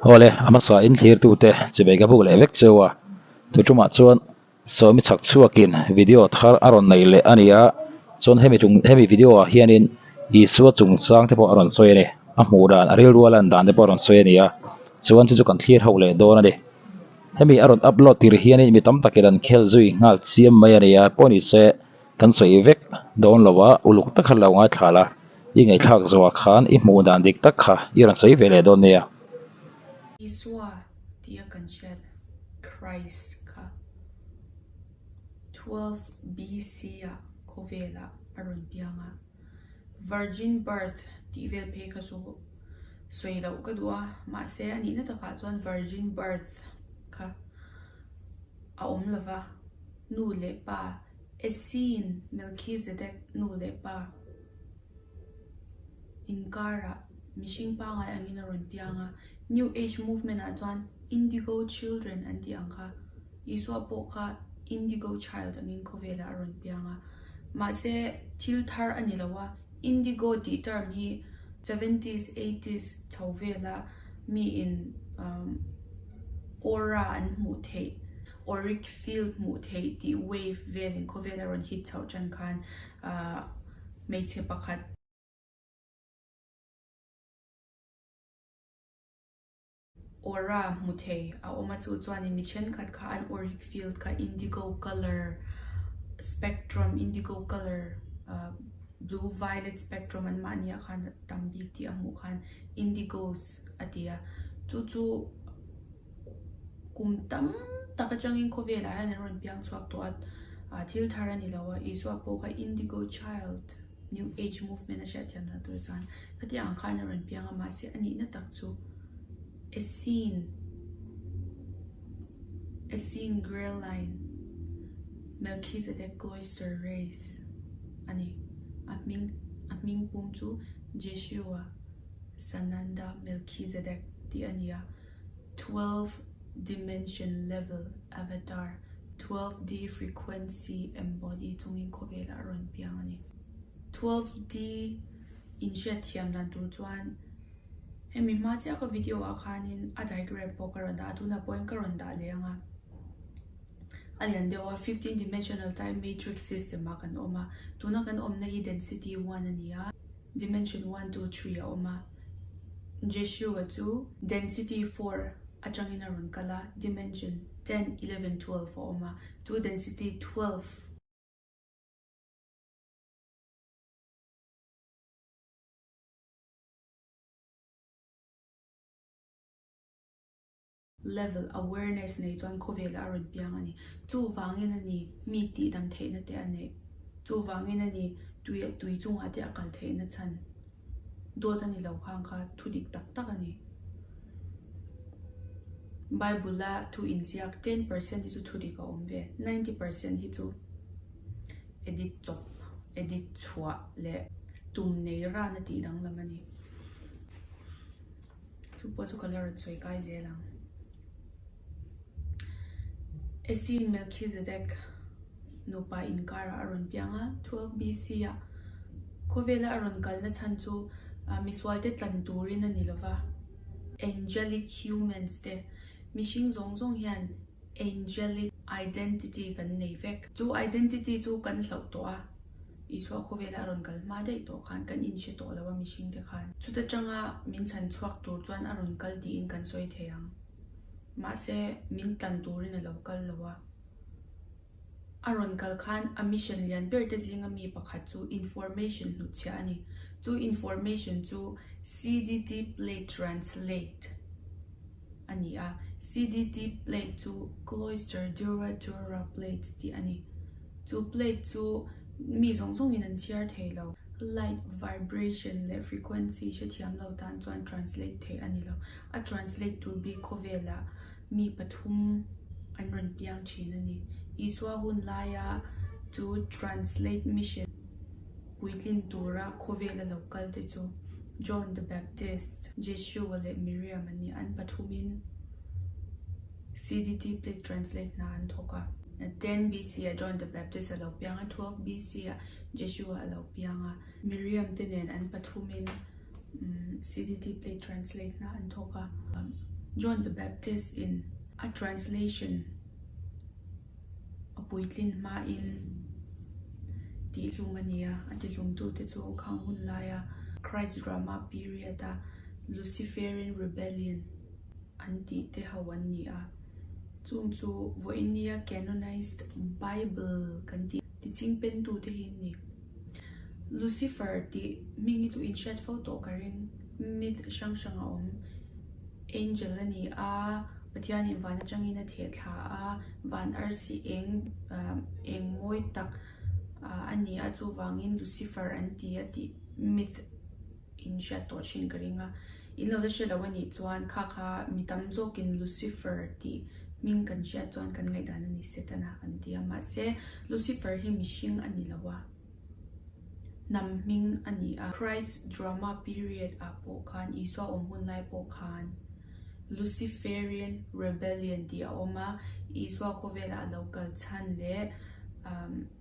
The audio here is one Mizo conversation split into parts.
Awle, a hmasa in thlirtute chibai ka buk leh vek cheu a, thu tumah chuan Sawmi chhak chhuakin video thar a rawn nei leh a ni a, chuan hemi chung hemi video ah hianin Isua chungchang te pawh a rawn sawi a ni, a hmuh dan a rilru a lan dan te pawh a rawn sawi a ni a, chuan chu chu kan thlir ho leh dawn a ni. Hemi a rawn upload tir hianin mi tam takin an khel zui nghal chiam mai a ni a, pawh ni se kan sawi vek dawn lo a, uluk tak khan lo ngaithla la, i ngaihthlak zawhah khan i hmuh dan dik tak kha i rawn sawi ve leh dawn nia. Isua tia kan hriat Christ kha 12 BC ah khawvelah a rawn piang a, Virgin birth tih vel phei kha chu sawi loh ka duh a, mahse a nihna takah chuan virgin birth kha a awm lova, nu leh pa Essene Melchizedek nu leh pa inkarah mihring pangai angin a rawn piang a, New Age movement ah chuan Indigo children an tih ang kha Isua pawh kha Indigo child angin khawvelah a rawn piang a, mahse thil thar a ni lo a, Indigo tih term hi seventies, eighties chho vela miin aura an hmuh theih, auric field hmuh theih tih wave velin khawvela rawn hit chhoh tan khan hmeichhe pakhat, Aura hmu thei a awm a chu chuanin mi thenkhat kha an auric field kha indigo colour spectrum indigo colour ah blue violet spectrum an mahni ah khan tam bik tih a hmuh khan indigos a ti a chu chu kum tam tak atangin khawvelah hian an rawn piang chhuak tawh a ah thil thar a ni lo a Isua pawh kha indigo child. New Age movement a hriatthiam dan tur chuan khatiang ang khan a rawn piang a, mahse a nihna tak chu Essene, Essene Grail Line, Melchizedek Cloister Race a ni. A hming a hming pum chu Jeshua Sananda Melchizedek tih a ni a, 12 Dimension Level Avatar, 12D Frequency Embody chungin khawvelah a rawn piang a ni. 12D inhriatthiam dan tur chuan hemi hma chiah ka video ah khanin a diagram pawh ka rawn dah a, tunah pawhin ka rawn dah leh ang a. A lian deuh a, 15 Dimensional Time Matrix System ah kan awm a, tuna kan awmna hi Density 1 a ni a. Dimension one, two, three a awm a, Jeshua chu density four atangin a rawn kal a, dimension ten, 11, 12 a awm a, chu density 12. Level awareness nei chuan khawvelah a rawn piang a ni. Chuvangin a ni mi tihdam theihna te a neih. Chuvangin a ni tui tui chungah te a kal theihna chhan. Dawt a ni lo khang kha thu dik tak tak a ni. Bible a thu inziak 10% hi chu thu dik a awm ve, 90% hi chu edit chawp, edit chhuah leh tum nei ran a tih danglam a ni. Chu pawh chu ka la rawn sawi kai zel ang. Essene Melchizedek nupa inkarah a rawn piang a, 12 BC ah khawvela a rawn kalna chhan chu misualte tlan turin a ni lova, angelic humans te mihring zawng zawng hian angelic identity kan nei vek. Chu identity chu kan hlauh tawh a. Isua khawvela a rawn kal hma daih tawh khan kan inhre tawh lo a mihring te khan. Chuta tanga min chhan chhuak tur chuan a rawn kal tiin kan sawi thei ang. Mahse, min tlan turin a lo kal lo a. A rawn kal khan a mission lian ber te zinga mi pakhat chu information hnutchhiah a ni. Chu information chu CDT plate translate a ni a. CDT plate chu Cloister Dura Dura Plates tih a ni. Chu plate chu mi zawng zawngin an chhiar thei lo. Light vibration leh frequency hrethiam lo tan chuan translate theih a ni lo. A translate tur bik khawvelah mi pathum an rawn piang thin a ni. Isua hun laia chu translate mission puitlin tura khawvela lo kal te chu John the Baptist, Jeshua leh Miriam an ni. An pathumin CDT plate translate hna an thawk a. 10 BC ah John the Baptist a lo piang a, 12 BC ah Jeshua a lo piang a. Miriam te nen an pathumin CDT plate translate hna an thawk a. John the Baptist in a translation a puitlin hmain tihhlum a ni a, a tihlumtute chu khang hun laia Christ Drama period a Luciferian Rebellion an tih te ho an ni a, chung chu vawinia canonized Bible kan tih tichingpentute hi an ni. Lucifer tih hming hi chu inhriat fo tawh ka ring, myth hrang hrang a awm. Angel a ni a, Pathianin van atangin a theh thla a, van arsi eng eng mawi tak a ni a, chuvangin Lucifer an ti a tih myth inhriat tawh thin ka ring a. In lo la hre lo a nih chuan kha kha mi tam zawkin Lucifer tih hming kan hriat chuan kan ngaihdan a ni Setana kan ti a, mahse Lucifer hi mihring a ni lo a. Hnam hming a ni a. Christ drama period ah pawh khan Isua awm hun lai pawh khan Luciferian rebellion tih a awm a, Isua khawvelah a lo kal chhan leh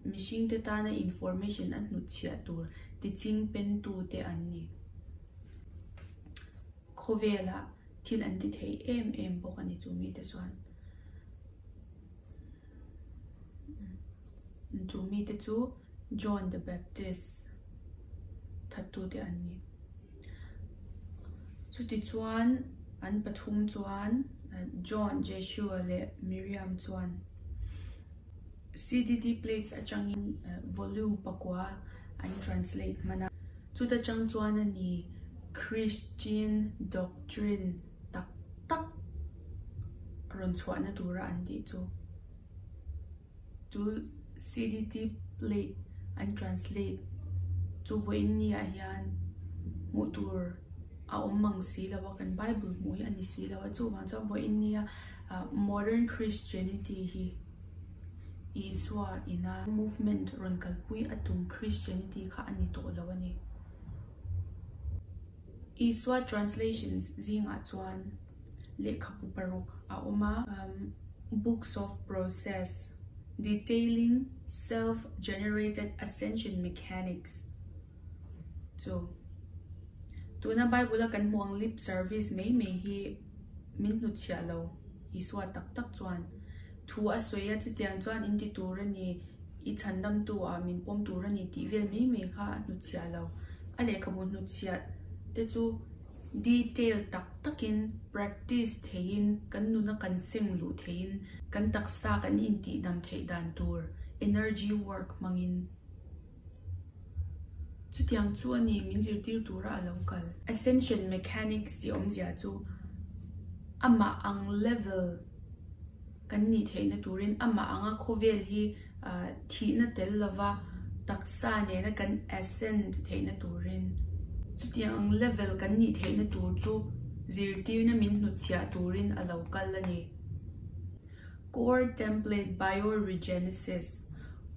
mihringte tana information a hnutchhiah tur tiching pentute an ni. Khawvelah thil an ti thei em em bawk a ni chu mite chuan. Chu mite chu John the Baptist thattute an ni. Chutichuan an pathum chuan John, Jeshua leh Miriam chuan CDD plates atangin volume pakua an translate hman a. Chuta tang chuan a ni Christian doctrine tak tak rawn chhuahna tura an tih chu. Chu CDT plate an translate chu vawiin ni ah hian hmuh tur a awm mang si lo a, kan Bible hmuh hi a ni si lo a, chuvang chuan vawiin nia modern Christianity hi Isua ina movement rawn kalpui a tum Christianity kha a ni tawh lo a ni. Isua translations zingah chuan lehkhabu paruk a awm a, Books of Process, Detailing Self-Generated Ascension Mechanics chu tuna Bible-a kan hmuh ang lip service mai mai hi min hnutchhiah lo Isua tak tak chuan thu a sawi a, chutiang chuan in ti tur a ni, i chhandamtu ah min pawm tur a ni tih vel mai mai kha a hnutchhiah lo. A lehkhabu hnutchhiah te chu detail tak takin practice theihin kan nuna kan seng luh theihin kan taksa kan intihdam theih dan tur energy work hmangin chutiang chu a ni min zirtir tura a lo kal. Ascension mechanics tih awmzia chu amah ang level kan nih theihna turin amah anga khawvel hi thihna tel lova taksa nena kan ascend theihna turin chutiang ang level kan nih theihna tur chu zirtirna min hnutchhiah turin a lo kal a ni. Core Template Bioregenesis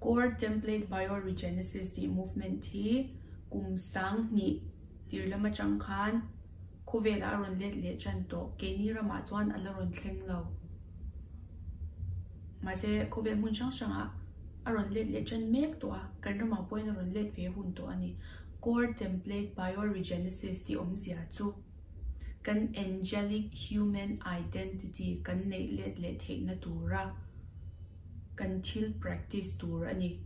Core Template Bioregenesis tih movement hi kum sanghnih tir lam atang khan Khawvelah a rawn let leh tan tawh. Keini ramah chuan a la rawn thleng lo. Mahse, khawvel hmun hrang hrangah a rawn let leh tan mek tawh a, kan ramah pawhin a rawn let ve hun tawh a ni. Core Template Bioregenesis tih awmzia chu kan angelic human identity kan neih let leh theihna tura kan thil practice tur a ni.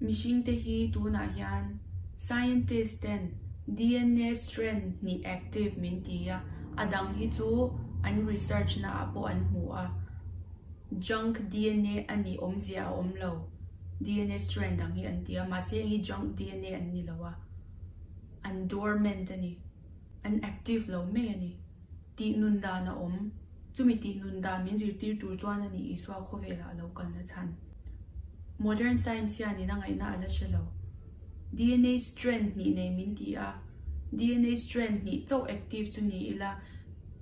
Mihringte hi tunah hian scientist ten dna strand hnih active min ti a, a dang hi chu an research na ah pawh an hmu a, junk dna a nih awmzia a awm lo, dna strand dang hi an ti a, mahse heng hi junk dna an ni lo a, an dormant a ni, an active lo mai a ni. Tih nun dan a awm. Chumi tih nun dan min zirtir tur chuan a ni Isua khawvelah a lo kalna chhan. Modern science hianin a ngaihna a la hre lo. Dna strand hnih nei min ti a, dna strand hnih chauh active chu ni ila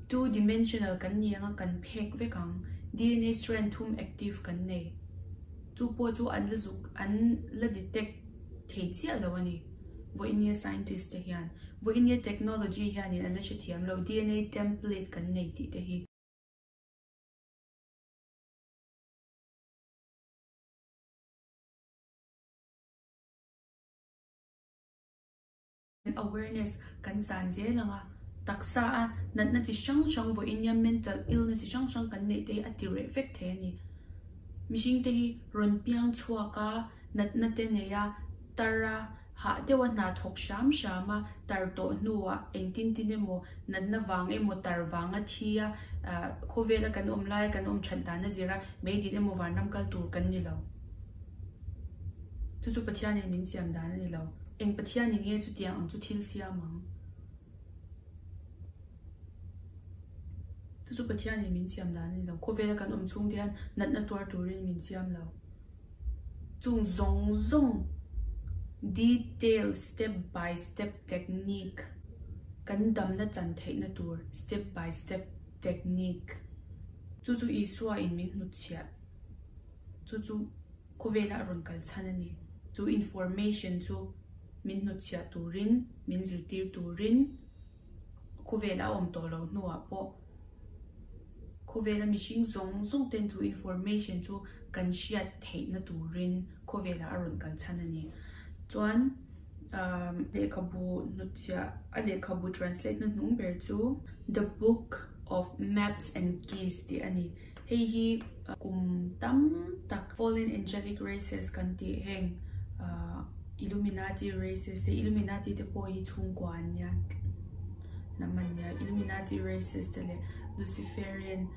two dimensional kan ni anga kan phek vek ang. Dna strand thum active kan nei. Chu pawh chu an la zuk an la detect thei chiah lo a ni. Vawinia scientist te hian vawinia technology hianin an la hrethiam lo dna template kan nei tih te hi. Awareness kan san zel ang a, Taksa a natna chi hrang hrang vawiin nia mental illness chi hrang hrang kan neih te hi a ti reh vek thei a ni. Mihring te hi rawn piang chhuak a, natna te nei a, tar a, hah deuh a hna thawk hram hram a, tar tawh hnuah engtin tin emaw natna vang emaw tar vang a thi a, khawvela kan awm laia kan awm that dan a zir a, meidil emaw vanram kal tur kan ni lo. Chu chu Pathianin min siam dan a ni lo. Eng Pathianin nge chutiang ang chu thil siam ang? Chu chu Pathianin min siam dan a ni lo. Khawvela kan awm chhung te hian natna tuar turin min siam lo. Chung zawng zawng detail step by step technique kan damna chan theihna tur step by step technique chu chu Isua in min hnutchhiah chu chu khawvela a rawn kal chhan a ni. Chu information chu min hnutchhiah turin min zirtir turin khawvela a awm tawh loh hnuah pawh Khawvela mihring zawng zawng ten chu information chu kan hriat theihna turin khawvelah a rawn kal chhan a ni. Chuan lehkhabu hnutchhiah a lehkhabu translate na hnung ber chu The Book of Maps and Keys tih a ni. Hei hi kum tam tak Fallen Angelic Races kan tih heng Illuminati races te Illuminati te pawh hi chhungkua an nia hnam an nia Illuminati races te leh Luciferian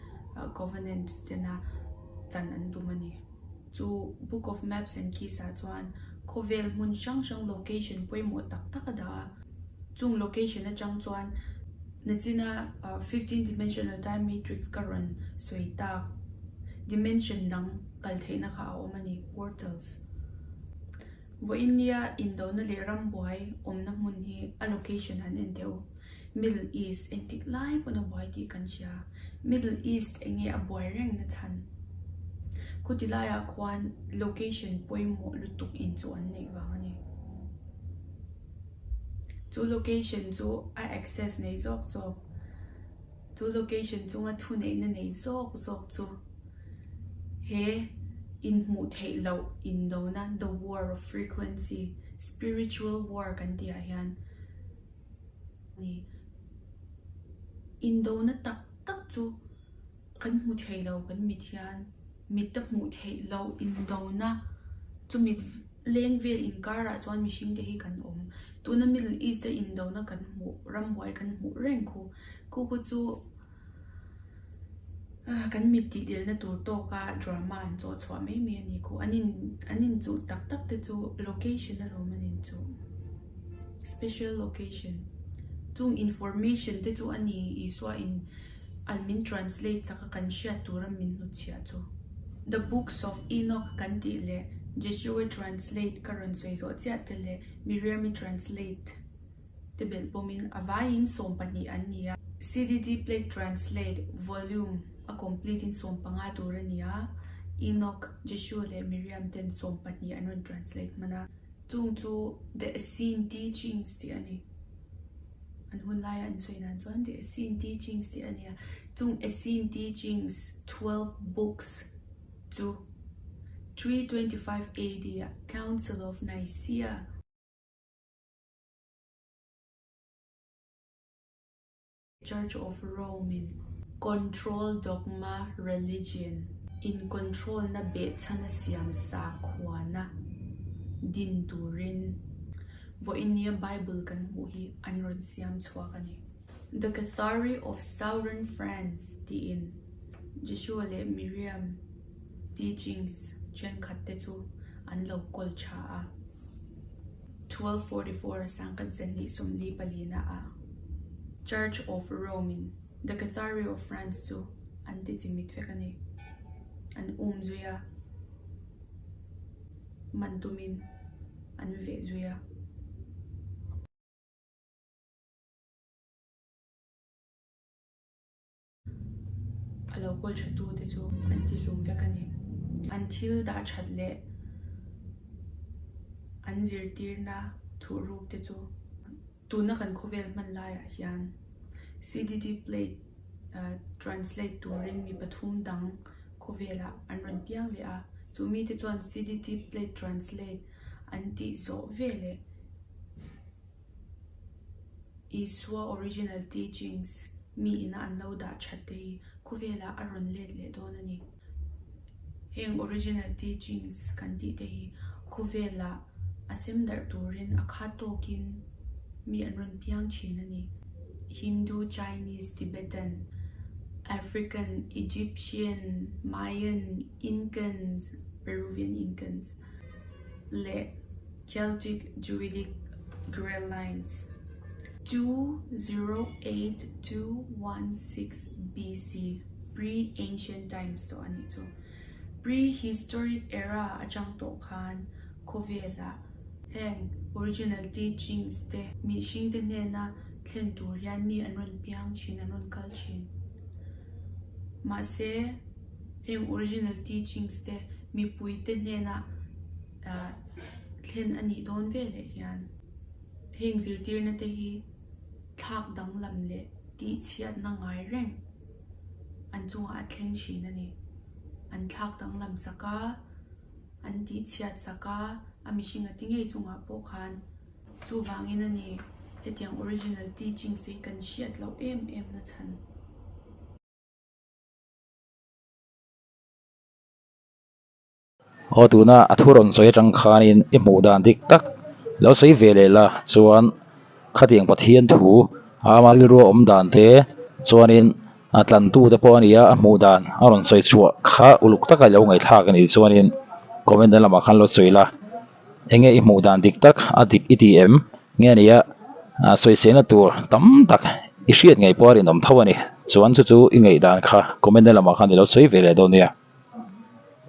Covenant tena chan an tum a ni. Chu Book of Maps and Keys ah chuan khawvel hmun hrang hrang location pawimawh tak tak a dah a, chung location atang chuan nachina 15 dimensional time matrix ka rawn sawi tak dimension dang kal theihna kha a awm a ni, portals. Vawiin nia indona leh rambuai awmna hmun hi a location han en teh u. Middle East engtik lai pawn a buai tih kan hria. Middle East enge a buai reng na chhan? Khuti laiah khuan location pawimawh lutuk in chu an neih vang a ni. Chu location chu a access nei zawk zawk. Chu location chunga thuneihna nei zawk zawk chu he inhmuh theih loh indona, the war of frequency, spiritual war kan tih ah hian ni. Indona tak tak chu kan hmu thei lo kan mit hian mit a hmuh theih loh indona chumi Leng vel inkarah chuan mihring te hi kan awm. Tuna Middle East a indona kan hmuh, rambuai kan hmuh reng khu. Khu khu chu kan mit tih delna tur tawka drama an chawh chhuah mai mai a ni khu. An in an inchuh tak tak te chu location alawm an inchuh. Special location. Chung information te chu a ni Isua in an min translate chak a kan hriat tura min hnutchhiah chu. The Books of Enoch kan tih leh Jeshua translate ka rawn sawi zawh chiah te leh Miriam-i translate te belh pawmin a vaiin 12 an ni a. CDD plate translate volume a complete in 15 tur a ni a, Enoch, Jeshua leh Miriam ten 12 an rawn translate hman a. Chung chu The Essene Teachings tih a ni. An hun laia an sawi dan chuan The Essene Teachings tih a ni a. Chung Essene Teachings 12 books chu 325 AD ah Council of Nicaea, Church of Rome in Control Dogma Religion in control na behchhan a siam sakhuana din turin vawiin nia Bible kan hmuh hi an rawn siam chhuak a ni. The Cathari of Southern France tiin Jeshua leh Miriam teachings thenkhat te chu an lo kawl tha a. 1244 sangkhat zanhnih 44 ah Church of Rome in The Cathari of France chu an ti chimit vek a ni. An um zui a, man tumin an veh zui a. A lo kawl tha tu te chu an ti hlum vek a ni. An thil dah that leh an zirtirna thuhruk te chu tuna kan khawvel hman laiah hian CDD plate translate turin mi pathum dang khawvelah an rawn piang leh a. Chu mite chuan CDD plate translate an tih zawh veleh. Isua original teachings mi ina an lo dah that te hi khawvelah a rawn let leh dawn a ni. Heng original teachings kan tih te hi khawvelah a sem darh turin a khat tawkin mi an rawn piang thin a ni. Hindu, Chinese, Tibetan, African, Egyptian, Mayan, Incans, Peruvian Incans leh Celtic Druidic Grail Lines, 208216 BC. Pre-ancient times tawh a nih chu. Pre-historic era atang tawh khan khawvelah heng original teachings te mihring te hnena thlen tur hian mi an rawn piang thin, an rawn kal thin. Mahse, heng original teachings te mipui te hnena thlen a nih dawn veleh hian heng zirtirna te hi thlak danglam leh tihchhiatna ngai reng an chungah a thleng thin a ni. An thlak danglam sak a, an tihchhiat sak a, a mihring a ti ngei chungah pawh khan chuvangin a ni hetiang original teachings hi kan hriat loh em em na chhan. Aw tuna a thu rawn sawi atang khanin i hmuh dan dik tak lo sawi ve leh la chuan khatiang Pathian thu a ama rilru a awm dan te chuanin a tlantu te pawh a ni a a hmuh dan a rawn sawi chhuah kha uluk taka i lo ngaihthlak a nih chuanin comment na lamah khan lo sawi la enge i hmuh dan dik tak a dik i ti em nge a nia sawiselna tur tam tak i hriat ngei pawh a rinawm tho a ni chuan chu chu i ngaihdan kha comment na lamah khan i lo sawi ve leh dawn nia.